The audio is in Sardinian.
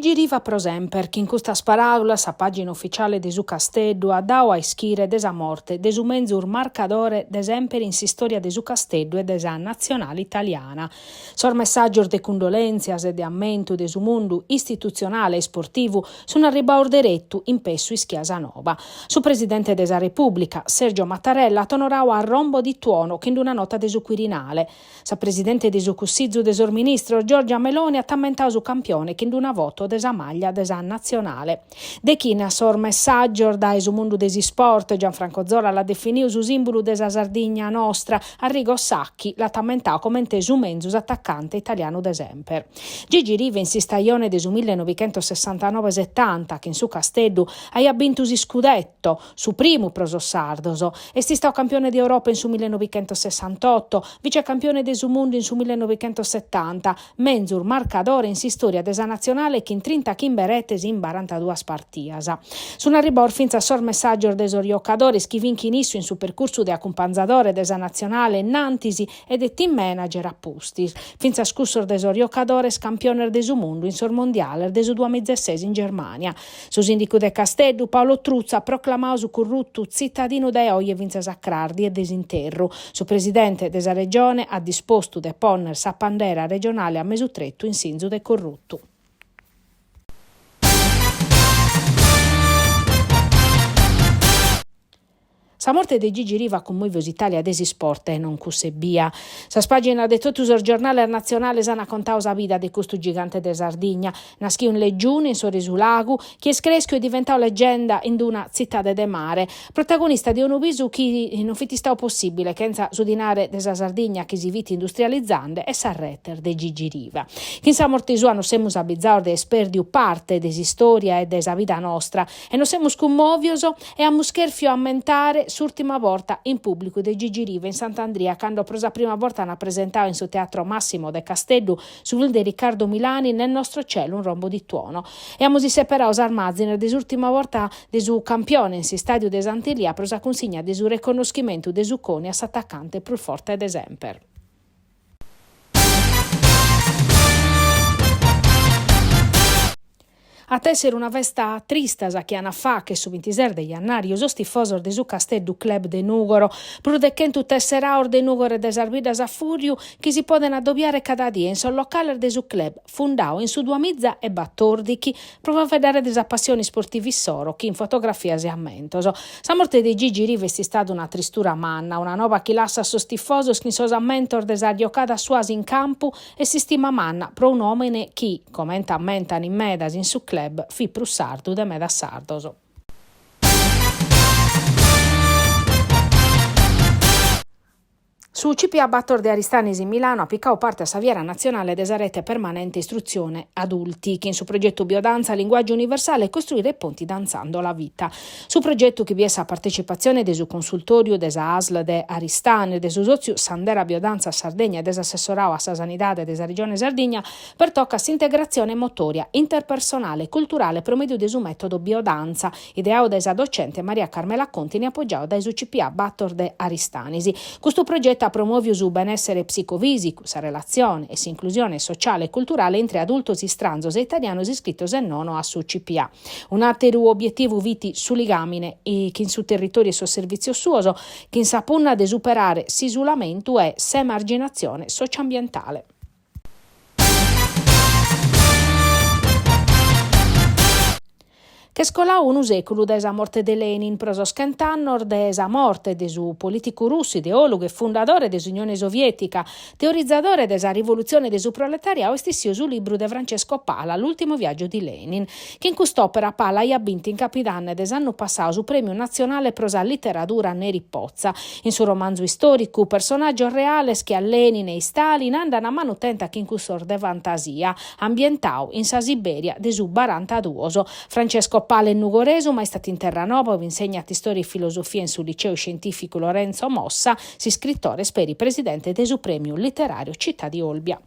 Gigi Riva pro semper, chin custas paràulas sa pàgina uficiale de su Casteddu at dau a ischire de sa morte de su menzus marcadore de semper in s'istòria de su Casteddu e de sa natzionale italiana. Sos messàgios de cundolèntzias e de ammentu de su mundu istitutzionale e isportivu sunt arribados deretu in pessu ischia sa nova. Su presidente de sa Repùblica, Sergio Mattarella, at onoradu a Rombo di Tuono chin una nota de su Quirinale. Sa presidente de su Cussizu de sos Ministros, Giorgia Meloni, at ammentadu su campione chin d'una foto de sa maglia de sa natzionale. Dechina sos messàgios dae su mundu de s'isport, Gianfranco Zola l'at definidu su sìmbulu de sa Sardigna nostra, Arrigo Sacchi l'at ammentadu comente su menzus atacante italianu de semper. Gigi Riva in s'istajone de su millenovichentossessantanove-setanta, chin su Casteddu, aiat bintu s'iscudetto, su primu pro sos sardos. Est istadu campione de Europa in su millenovichentosessantotto, vicecampione de su mundu in su millenovichentossetanta, menzus marcadore in s'istòria de sa natzionale chin trintachimbe retes in barantaduas partias. Sun arribados fintzas sos messàgios de sos jocadores chi fin chin issu in su percursu de acumpanzadore de sa natzionale innantis e de team manager a pustis, fintzas cussos de sos jocadores campiones de su mundu in sos mondiales de su duamizesses in Germània. Su sìndicu de Casteddu, Paolo Truzzu, at proclamadu su currutu tzitadinu dae oje fintzas a cras, die de s'interru. Su presidente de sa Regione at dispostu de pònnere sa pandera regionale a mesu tretu in sinzu de corrutu. Sa morte de Gigi Riva at cummoviu s'Italia de s'isport e non cussa ebbia. Sas pàginas de totu sos giornales natzionales ant contadu sa vida de custu gigante de Sardigna, naschiu in Leggiune, in s'oru 'e su lagu, chi est crèschiu e diventadu legenda in una tzitade de mare, protagonista de unu bisu chi non fit istadu possìbile chentza su dinare de sa Sardigna chi si fit industrializende e sas retes de Gigi Riva. Chin sa morte sua nos semus abizados de aer pèrdiu parte de s'istòria e de sa vida nostra e nos semus cummòvios E amus chèrfiu ammentare s'ùrtima borta in pùblicu de Gigi Riva in Sant'Andria cando pro sa prima borta ant presentadu in su Teatro Massimo de Casteddu su film de Riccardo Milani Nel nostro cielo un rombo di tuono. E amus isseperadu sas màzines de s'ùrtima borta de su campione in s'istàdiu de Sant'Elia pro sa cunsigna de su reconnoschimentu de su CONI a s'atacante prus forte de semper. At èssere una festa trista sa chi an a fàghere su bintises de jannàriu sos tifosos de su Casteddu Club de Nùgoro, prus de chentu tesserados de Nùgoro e de sas biddas a fùrriu chi si poden adobiare cada die in sos locales de su club, fundadu in su duamiza e batòrdichi pro faeddare de sa passione isportiva issoro chin fotografias e ammentos. Sa morte de Gigi Riva est istada una tristura manna, una nova chi lassat sos tifosos chin sos ammentos de sas giocadas suas in campu e s'istima manna pro un'òmine chi, comente ammentan in medas in su club, fit prus sardu de medas sardos. Su CPA Bator de Aristanis in Milano at picadu parte a sa Fiera Natzionale de sa Rete Permanente Istruzione Adulti, chin su progetu Biodanza Linguaggio Universale Costruire Ponti Danzando la Vita. Su progetu chi biet sa partecipatzione de su Consultòriu de sa ASL de Aristanis, de su sòtziu Sandera Biodanza Sardegna e de s'Assessoradu a sa Sanidade de sa Regione Sardigna pertocat s'integratzione motòria, interpersonale e culturale pro mèdiu de su mètodu Biodanza, ideadu dae sa docente Maria Carmela Contini e apogiadu dae su CPA Bator de Aristanis. Custu progetu at promòviu su benèssere psicofìsicu, sa relatzione e s'inclusione sociale e culturale intre adultos istranzos e italianos iscritos e nono a su CPA. Un'àteru obietivu fit su ligàmine chin su territòriu e sos servìtzios suos, chin sa punna de superare s'isulamentu e s'emarginatzione socioambientale. Ch'est coladu unu sèculu dae sa morte de Lenin, pro sos chent'annos de sa morte de su polìticu russu, ideòlogu e fundadore de s'Unione Soviètica, Teorizadore de sa rivolutzione de su proletariadu est issiu su libru de Francesco Pala L'ultimo viaggio di Lenin. Chin cust'òpera Pala aiat bintu in capidanne de s'annu passadu su prèmiu natzionale pro sa literadura Neri Pozza. In su romanzu istòricu personàgios reales che a Lenin e Stalin andan a manu tenta chin cussos de fantasia, ambientadu in sa Siberia de su barantaduos. Francesco Pala est nugoresu ma istat in Terranova ue insegnat istòria e filosofia in su liceu iscientìficu Lorenzo Mossa. S'iscritore est peri presidente de su Prèmiu Literàriu Città di Olbia.